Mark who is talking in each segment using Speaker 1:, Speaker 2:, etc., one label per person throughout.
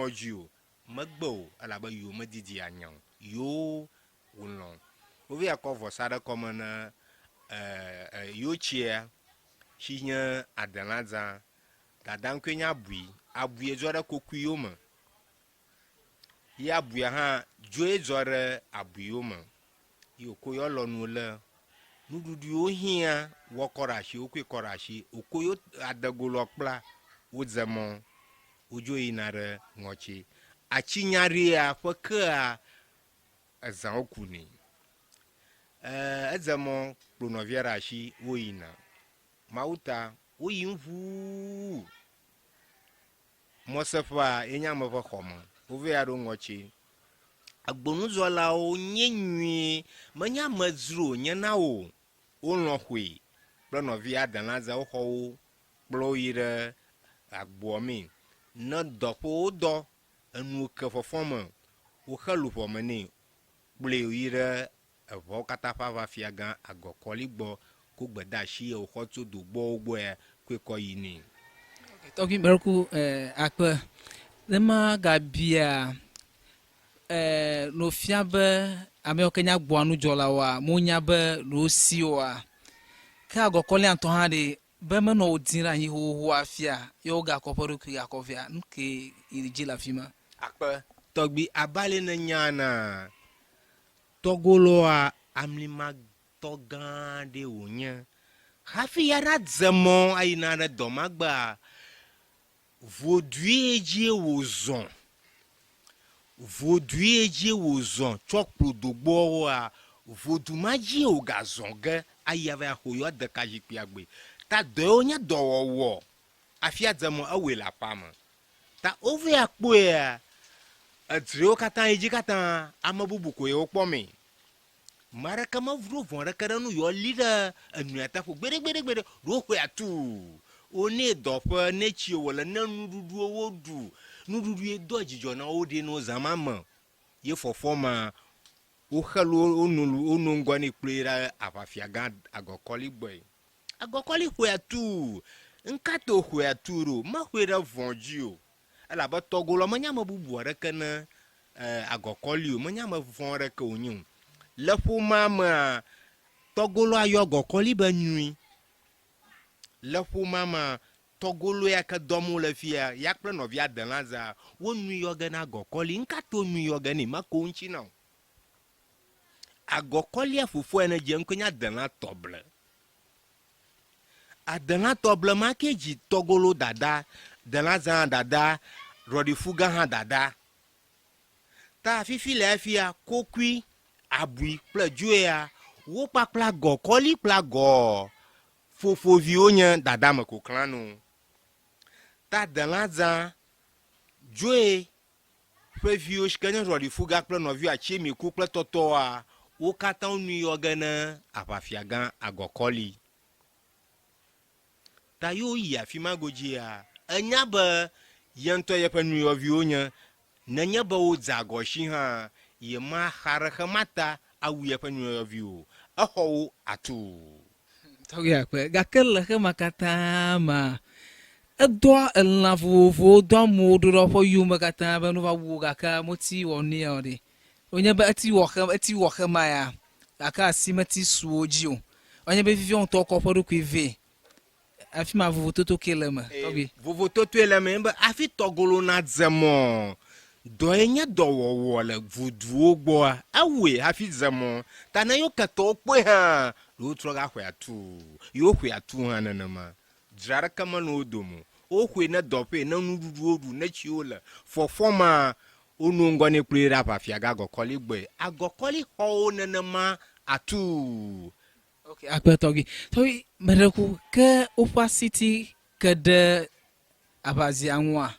Speaker 1: dzi o. Megbe o elabe yewo medidi anya o. Yewo wolɔ̃. Wova yi kɔ vɔsa ɖe kɔme ne e yewo tsia si nye adelãdza. Dada ŋkɔe nye Abui. Abui dzɔ ɖe kokui yome. Ye abuia hã dzoe dzɔ ɖe abui yome. Ye wòko yɔ lɔnu le nuɖuɖu yiwo hiã woakɔ ɖe asi wokɔe kɔ ɖe asi. Wòko yewo adegolɔ kpla wodze mɔ wodzo yina ɖe ŋɔtsi. Atsi nyaɖia ƒe kea ezã wokunɛ. E edze mɔ kplɔ nɔvia ɖe asi woyina. Mawu ta woyi ŋu Mɔseƒea ye nye ame ƒe xɔme. Wovɛ aɖo ŋɔtsi. Agbonuzɔlawo nye nyuie, menye amedzro wònye na wo o. Wolɔ̃ xɔe kple nɔvi adelãdze woxɔ wo kplɔ wo yi ɖe agboa mee. Ne dɔƒe wodɔ, enu ke fɔfɔ me, woxe luʋɔ me nɛ, kplɔe yi ɖe Eʋeawo katã ƒe aʋafiagã Agɔkɔli gbɔ ko gbedeasi ye wòxɔ tso dogbɔwo gbɔe koe kɔ yi nɛ.
Speaker 2: Tɔgbui Miracle akpe ne ma gabia no fia be ame yiwo ke nye agboa nudzɔlawoa monya be ɖewo si oa ke Agɔkɔlia ŋutɔ hã ɖe be menɔ wo dim ɖe anyi xoxoxo hafia ye wogakɔ ƒe ɖokui gakɔ vɛa nu ke yi dzi le afi ma.
Speaker 1: Akpe tɔgbui abe ale nènya enea, Tɔgoloa amlimatɔ gã aɖee wònye. Hafi ya ɖadze mɔ ayina ɖe dɔ ma gbea, vodue dzie wòzɔ. Vodue dzie wòzɔ tsɔ kplɔ dogbɔwoa, vodu ma dzie wògazɔ ge ayi ava yi axo yewoa de ka zikpuia gbɔe. Ta dɔe wonye dɔwɔwɔ hafi adze mɔ ewɔe le aƒea me. Ta wovea kpɔea, edzrewo katã yi dzi katã, ame bubu koe wokpɔ mee. Ame aɖeke meɖo vɔ̃ aɖeke ɖe nu yewoali ɖe enua teƒe o gbeɖegbeɖegbeɖe. Ɖe woxɔe atuu. Wonɛ dɔƒe, nɛ tsi wòle, ne nuɖuɖuwo woɖu. Nuɖuɖu ye doa dzidzɔ na wo ɖi no zã ma me. Ye fɔfɔ ma, woxe lo, wono, wono ŋgɔ nɛ kplɔe ɖe aʋafiagã Agɔkɔli gbɔe. Agɔkɔli xɔe atuu. Ŋkate wòxɔe atuu ɖo? Mexɔe ɖe vɔ̃ dzi o. Elabe tɔgolɔ menye ame bubu aɖeke ne agɔkɔli o, menye ame vɔ̃ aɖeke wònye o. Le ƒomea mea, tɔgolɔ ayɔ agɔkɔli be nyui. Le ƒomea mea, tɔgolo ya ke dɔm wole fia, ya kple nɔvia Delãza, wo nui yɔ ge na agɔkɔli. Ŋkate wo nui yɔ ge nɛ? Meko ŋuti na o. Agɔkɔlia fofoa ne dze ŋkɔe nye Adelã Tɔble. Adelã Tɔble ma ke dzi Tɔgolo dada, Delãza hã dada, Ɖɔɖiƒugã hã dada. Ta fifi le afia, Kokui, Abui kple Dzoea, wo kpakple Agɔkɔli kple Agɔ fofoviwo nye dada me koklãnu. Ta Delãza, Dzoe ƒe viwo si ke nye Ɖɔɖiƒugã kple nɔviwo Atsiemiku kple Tɔtɔa, wo katã wonui yɔ ge ne aʋafiagã Agɔkɔli. Ta ye woyi afi ma godzia, enya be ye ŋutɔ yeƒe nuyɔviwo nye, nenye be wodze agɔ si hã, yemaxa ɖe xema ta awu yeƒe nuyɔviwo o. Exɔ wo atuu.
Speaker 2: Tɔgbi akpe. Gake le xema katã mea, edɔa elã vovovowo, dɔ amewo ɖo ɖe woƒe yome katã be ne wova wu wo gake meti wɔ nɛ o ɖe. Wonye be eti wɔ xe, eti wɔ xema ya gake asi meti su wo dzi o. Wonye be fifia ŋutɔ kɔ eƒe ɖokui vɛ. Afi ma vovototo ke le eme, tɔgbi.
Speaker 1: Vovototoe le eme be hafi tɔgolo nadze mɔ, dɔe nye dɔwɔwɔ le voduwo gbɔa, ewɔe hafi dze mɔ. Ta ne yewo ketɔwo kpɔe hã, ɖe wotrɔ gaxɔe atuu. Yewo xɔe atuu hã nenema. Dzre aɖeke menɔ wo dome o. Woxɔe ne dɔƒee, ne nuɖuɖu woɖu, ne tsi wole. Fɔfɔ ma, wono ŋgɔ nɛ kplɔe ɖe aʋafiaga Agɔkɔli gbɔe. Agɔkɔli xɔ wo nenema atuu.
Speaker 2: Ok, akpe tɔgbi. Tɔgbi, meɖe ku ke woƒe asi ti ke ɖe aʋazia ŋua?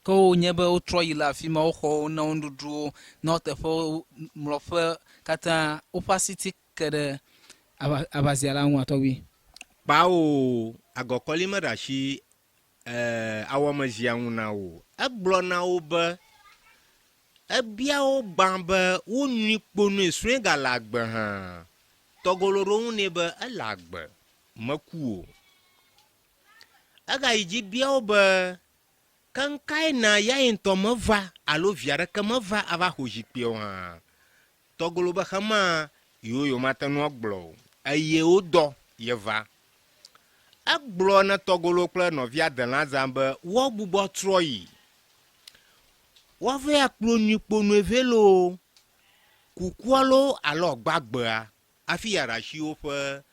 Speaker 2: Ke wonye be wotrɔ yi le afi ma, woxɔ wo, na wo nuɖuɖuwo, na wo teƒewo, mlɔƒe katã, woƒe asi ti ke ɖe aʋa, aʋazia la ŋua, tɔgbi?
Speaker 1: Kpao, Agɔkɔli meɖe asi e, awɔmezia ŋu na wo o. Egblɔ na wo be, Ebia wo gbã be wo nui kponɔe srɔ̃e gale agbe hã. Tɔgolo ɖo ŋu nɛ be ele agbe, meku o. Egayi dzi bia wo be. Ke ŋkae na yae ŋutɔ meva alo via ɖeke meva ava xo zikpuia o hã? Tɔgolo be xemaa yewo yewomate ŋu agblɔ o eye wodɔ ye va. Egblɔ ne Tɔgolo kple nɔvia Delãza be woagbugbɔ trɔ yi. Woava akplɔ nyui kponue vɛ loo, kukua loo alo gbagbea hafi yeaɖe asi woƒe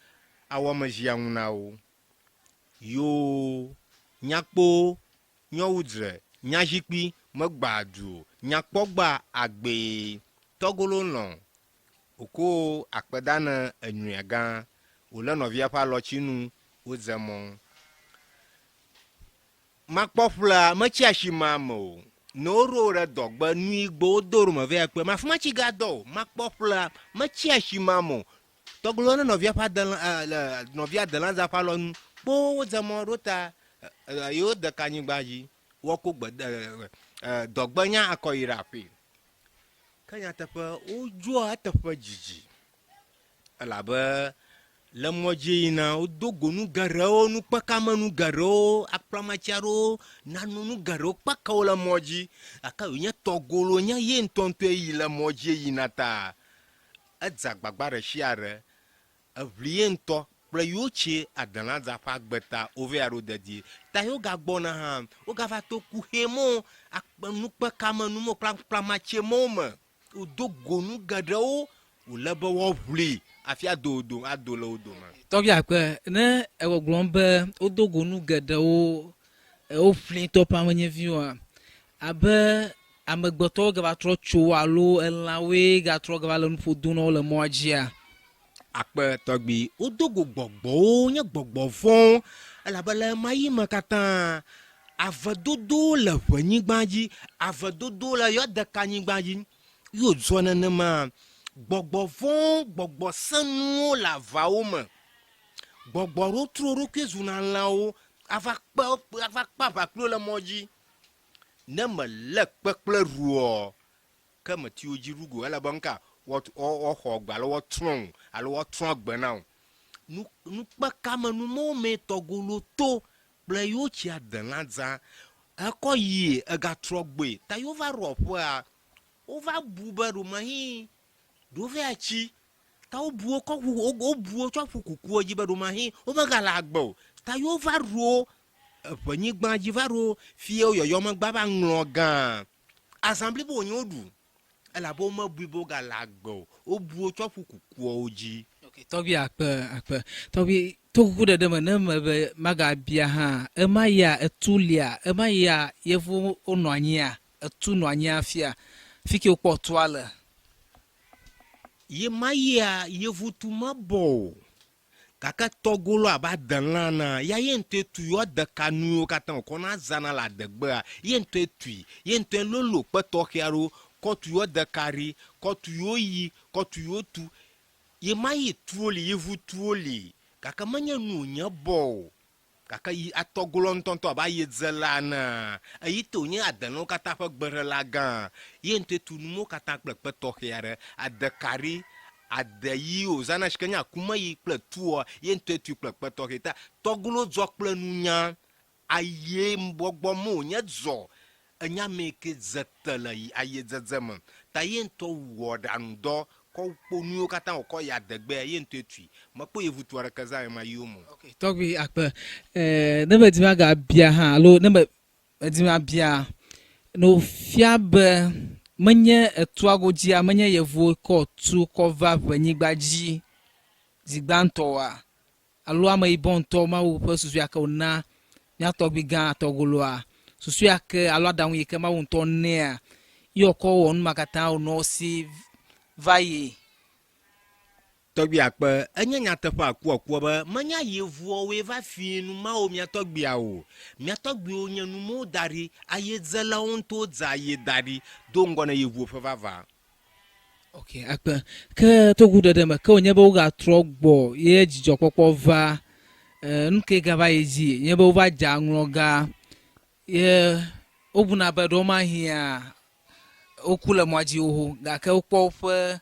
Speaker 1: awɔmezia ŋu na wo. Yoo, nyakpo nyɔwu dzre, nyazikpui megbaa du o, nyakpɔgba agbee. Tɔgolo lɔ̃ wòko akpedane enyuia gã, wòlé nɔvia ƒe alɔtsinu wodze mɔ. Makpɔ ƒlea metsi asi ma me o. Ne woɖo wo ɖe dɔgbe nui gbɔ wodo ɖo me vɛ akpe ma afima tsi gadɔ o. Makpɔ ƒlea metsi asi ma me o. Tɔglo ne nɔvia ƒe adelã le nɔvia adelãza ƒe alɔnu kpo wodze mɔ ɖo ta yewo de ka anyigba dzi woako gbe dɔgbe nya akɔ yi ɖe aƒee. Ke nyateƒe wodzoa eteƒe dzidzi elabe Le mɔ dzi yina, wodo go nu geɖewo, nukpekamenu geɖewo, akplamatsi aɖewo, nano nu geɖewo kpeke wo le mɔ dzi. Gake wònye tɔgolo nye ye ŋutɔŋutɔe yi le mɔ dzi yina ta, edze agbagba ɖe sia ɖe. Eʋli ye ŋutɔ kple yewo tsi adelãdza ƒe agbe ta wova ɖo dedie. Ta ye wogagbɔna hã, wogava to kuxi mɔwo, akpe nukpekamenu mɔwo kple akplamatsi mɔwo me. Wodo go nu geɖewo wòle be woaʋli hafi ado wo do, ado le wo dome.
Speaker 2: Tɔgbi akpe, ne ègbɔgblɔm be wodo go nu geɖewo, woʋli ŋutɔ ƒe amenye viwoa, abe amegbetɔwo gava trɔ tso wo alo elãwoe gatrɔ gava le nuƒo dom na wo le mɔa dzia?
Speaker 1: Akpe, Tɔgbi, wodo go gbɔgbɔwo, nye gbɔgbɔ vɔ̃wo, elabe le ɣemaɣi me katã, ave dodo le ʋenyigba dzi, ave dodo le yɔdekanyigba dzi, ye wòdzɔ nenema. Gbɔgbɔ vɔ̃wo, gbɔgbɔ sẽnuwo le aveawo me. Gbɔgbɔ aɖewo trɔ wo ɖokui zuna lãwo ava kpe, ava kpe aʋa kpli wo le mɔ dzi. Ne mèlé kpe kple ɖuɔ, ke meti wo dzi ɖu go. Ele be nuka woaxɔ gbe alo woatrɔ wò alo woatrɔ agbe na wò. Nu, nukpekamenu mawo mee tɔgolo to kple yewo tsi adelã zã hekɔ yie egatrɔ gbɔe. Ta yewo va ɖo aƒea, wova bu be ɖomahi ɖewo va ya tsi. Ta wobu wo kɔ ƒu, wobu wo tsɔ ƒu kukuwo dzi be ɖomahi womegale agbe o. Ta yewo va ɖo eʋenyigba dzi va ɖo fiye woyɔyɔ megba va ŋlɔ gã. Azã blibo wònye woɖu, elabe womebui be wogale agbe o. Wobu wo tsɔ ƒu kukuawo dzi.
Speaker 2: Ok, tɔgbi akpe, akpe. Tɔgbi, to kuku ɖeɖe me, ne mebe magabia hã, ema yia etu lia, ema yia yevuwo wonɔ anyia, etu nɔ anyi hafia? Fike wokpɔ tua le?
Speaker 1: Yemaɣia, yevutu mebɔ o. Gake tɔgolo abe adelã enea, ya ye ŋutɔe tu yewo adeka nuyiwo katã wòkɔna zãna le adegbea, ye ŋutɔe tui. Ye ŋutɔe lolo kpe tɔxɛ aɖewo kɔ tu yewo adeka ɖi, kɔ tu yewo yi, kɔ tu yewo tu. Ɣemaɣi tuwo li, yevutuwo li, gake menye nu wònye bɔ o. Gake yi atɔgolɔ ŋutɔŋutɔ abe ayedzela enea, eyi te wònye adelãwo katã ƒe gbeɖela gã. Ye ŋutɔe tu numewo katã kple kpe tɔxɛ aɖe, adekaɖi, adeyi wòzãna si ke nye akumeyi kple tuɔ, ye ŋutɔe tui kple kpe tɔxɛ. Ta tɔgolo dzɔ kple nunya, aye gbɔgbɔ me wònye dzɔ, enye ame yi ke dze te le ayedzedze me. Ta ye ŋutɔ wɔ ɖaŋudɔ kɔ kpo nuyiwo katã wòkɔ yi adegbea, ye ŋutɔe tui. Mekpɔ yevutu aɖeke zã ɣemaɣi o me o.
Speaker 2: Ok, tɔgbui akpe. Eh, ne medi magabia hã alo ne me, medi mabia, ne wòfia be menye etua godzia, menye yevuwo kɔ tu kɔ va ʋenyigba dzi zi gbãtɔ oa, alo ameyibɔ ŋutɔ Mawu ƒe susu ya ke wòna mía tɔgbui gã Tɔgoloa, susu ya ke alo aɖaŋu yi ke Mawu ŋutɔ nɛa, ye wòkɔ wɔ nu ma katã wònɔ wo si va yi.
Speaker 1: Tɔgbui akpe, enye nyateƒe akuakua be menye yevuawoe va fie nu mawo mía tɔgbuia o. Mía tɔgbuiwo nye nu mawo da ɖi, ayedzelawo ŋutɔwo dze aye da ɖi do ŋgɔ na yevuwo ƒe vava.
Speaker 2: Ok, akpe. Ke to ʋuɖeɖe me, ke wònye be wogatrɔ gbɔ ye dzidzɔkpɔkpɔ va, e, nu ke gava yi dzi nye be wova dze aŋlɔ ga ye wobuna be ɖewomahiã woku le mɔa dzi xoxo gake wokpɔ woƒe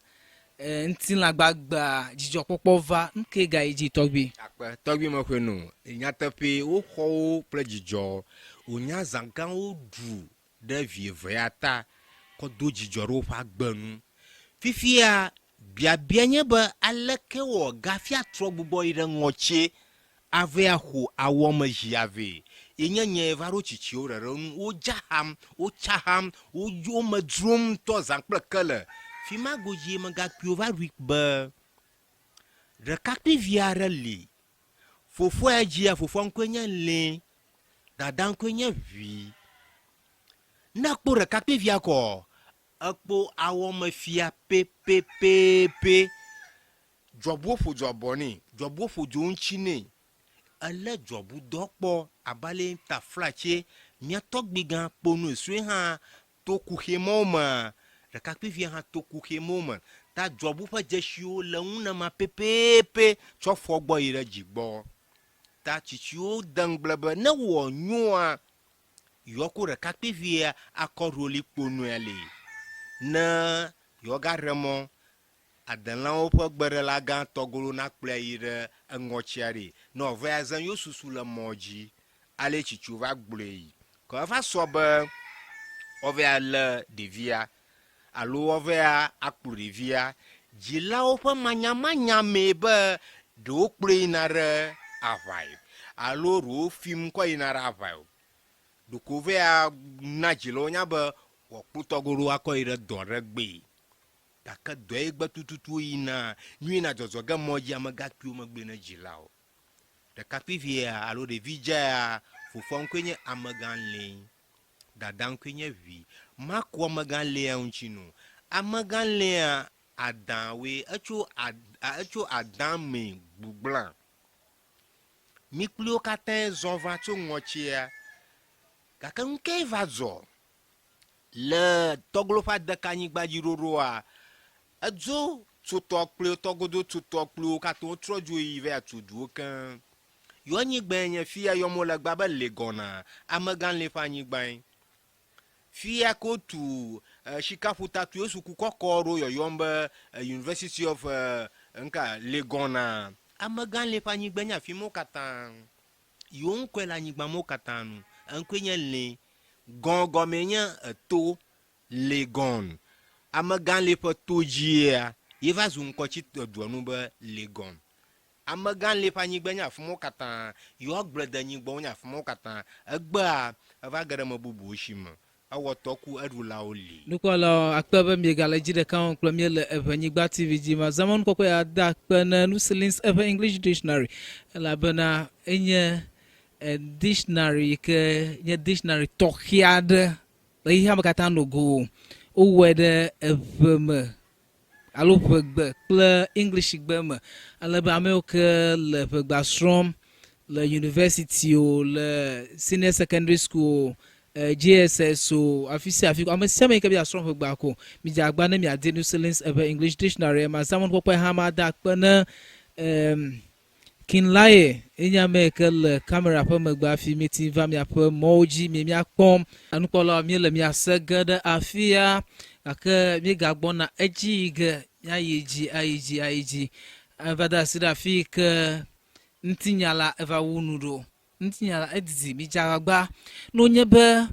Speaker 2: e, ŋutilã gbagbea, dzidzɔkpɔkpɔ va. Nu ke gayi dzi tɔgbi?
Speaker 1: Akpe, tɔgbi mexɔe no. Nyateƒee, woxɔ wo kple dzidzɔ. Wònye azã gã woɖu ɖe vi evea ta kɔ do dzidzɔ ɖe woƒe agbe nu. Fifia, biabia nye be aleke wɔ gafia trɔ gbugbɔ yi ɖe ŋɔtsie ave axo awɔ me zi avee? Ye nye nye va ɖo tsitsiwo ɖeɖe nu. Wodza xam, wotsa xam, wo me dzrom ŋutɔ zã kple kele. Fima godzie megakpuiwo va ɖui be ɖekakpuivi aɖe li. Fofoa dzia, fofoa ŋkɔe nye Lĩ, dada ŋkɔe nye Ʋi. Ne ekpɔ ɖekakpuivia kɔ, ekpɔ awɔmefia pɛpɛpɛpɛ. Dzɔbuwo ƒo dzo abɔ nɛ, dzɔbuwo ƒo dzo ŋuti nɛ. Elé dzɔbu dɔ kpɔ abe ale taflatse mía tɔgbuigã kponue sue hã to kuxi mawo mea, ɖekakpuivia hã to kuxi mawo me. Ta dzɔbu ƒe dzesiwo le eŋu nema pɛpɛpɛ tsɔ fɔ gbɔ yi ɖe dzi gbɔ. Ta tsitsiwo de ŋugble be ne wɔ nyoa, yewoako ɖekakpuivia akɔ ɖoli kponue li ne yewoagaɖe mɔ adelãwo ƒe gbeɖela gã tɔgolo nakplɔe ayi ɖe eŋɔtsia ɖi ne wòava azã yewo susu le mɔ dzi. Ale tsitsiwo va gblɔe yi. Ke eva sɔ be woava lé ɖevia alo woava akplɔ ɖevia. Dzilawo ƒe manyamanya mee be ɖe wokplɔe yina ɖe aʋae alo ɖe wofim kɔ yina ɖe aʋae o. Ɖeko wova na dzilawo nya be wòakplɔ tɔgolo akɔ yi ɖe dɔ aɖe gbee. Gake dɔe gbe tututu yina nyuie na dzɔdzɔ ge mɔ dzi amegãkpuiwo megblɔe na dzilawo. Ɖekakpuivia alo ɖevi dzaa fofoa ŋkɔe nye amegã lĩ, dada ŋkɔe nye ʋi. Maku amegã lĩa ŋuti nu. Amegã lĩa adã woe etso etso adã mee gbugblã. Mi kpli wo katãe zɔ va tso ŋɔtsia. Gake nukae va dzɔ? Le tɔglo ƒe adekanyigba dzi ɖoɖoa, edzo tso tɔ kple tɔgodo tso tɔ kple wo katã wotrɔ dzo yi va tso duwo keŋ. Yewo anyigbae nye fiya yɔm wole egbea be Legɔna, amegãli ƒe anyigbae. Fiya ke wotu sikaƒuta tu yewo suku kɔkɔ ɖo yɔyɔm be University of ŋka Legɔna. Amegãli ƒe anyigbae nye afimawo katã. Yewo ŋkɔe le anyigba mawo katã nu. Eŋkɔe nye Lĩ. Gɔn gɔmee nye eto. Lĩ gɔn. Amegã Lĩ ƒe to dzia ye va zu ŋkɔ tsi dua nu be Lĩ gɔn. Amegã Lĩ ƒe anyigbae nye afimawo katã. Yewo agbledenyigbawo nye afimawo katã. Egbea, eva ge ɖe ame bubuwo si me. Ewɔ tɔ ku eɖulawo li.
Speaker 2: Nukpɔlawo, akpe be miegale dzi ɖeka wɔm kple mí le Eʋenyigba TV dzi. Mazã mɔnukpɔkpɔ ya ade akpe na Nusilin's Eʋe English Dictionary elabena enye dictionary yi ke nye dictionary tɔxɛ aɖe le xexea me katã nogo. Wowɔe ɖe Eʋe me alo Ʋegbe kple Englishgbe me ale be ame yiwo ke le Ʋegbea srɔ̃m le yunivɛsiti o, le senior secondary school o, JSS o, afi sia afi, ame sia ame yi ke be yeasrɔ̃ Ʋegbea ko, midze agbagba ne miadi Nusilin's Eʋe English Dictionary. Mazã mɔnukpɔkpɔe hã made akpe ne em, Kinlaye ye nye ame yi ke le kamera ƒe megbe hafi míeti va miaƒe mɔwo dzi mie míakpɔm. Nukpɔlawo, míele mia se ge ɖe afia gake míegagbɔna edzi yi ge míayi edzi, ayi dzi, ayi dzi ava de asi ɖe afi yi ke ŋutinya la eva wu nu ɖo. Ŋutinya la edidi, midze agbagba ne wonye be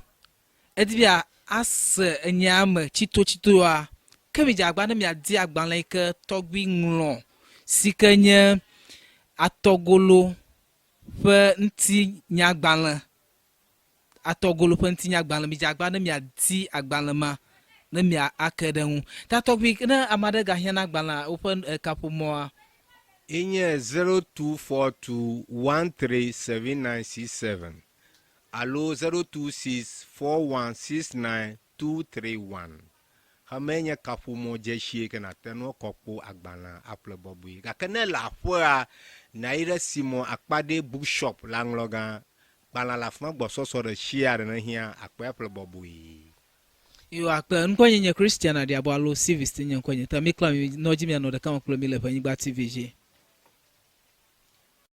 Speaker 2: Edi be yease enyaa me tsitotsitoa? Ke midze agbagba ne miadi agbalẽ yi ke tɔgbui ŋlɔ si ke nye Atɔgolo ƒe ŋutinyagbalẽ. Atɔgolo ƒe ŋutinyagbalẽ. Midze agbagba ne miadi agbalẽ ma ne miake ɖe eŋu. Ta tɔgbui, ne ame aɖe gahiã na agbalẽa, woƒe kaƒomɔa?
Speaker 1: Enye 0242137967. Alo 0264169231. Xemee nye kaƒomɔ dzesie ke nàte ŋu akɔ kpo agbalẽ aƒle bɔbɔe. Gake ne èle aƒea, nàyi ɖe simɔ akpaɖɛ bookshop le aŋlɔgã. Gbalẽa le afima gbɔsɔsɔ ɖe sia ɖe nehiã, àkpɔe aƒle bɔbɔe.
Speaker 2: Yo akpe, ŋkɔnye nye Christian Aɖiabɔ alo Civist nye ŋkɔnye. Ta mi kple mi nɔ dzi mianɔ ɖeka me kple mi le Ʋenyigba TV dzi.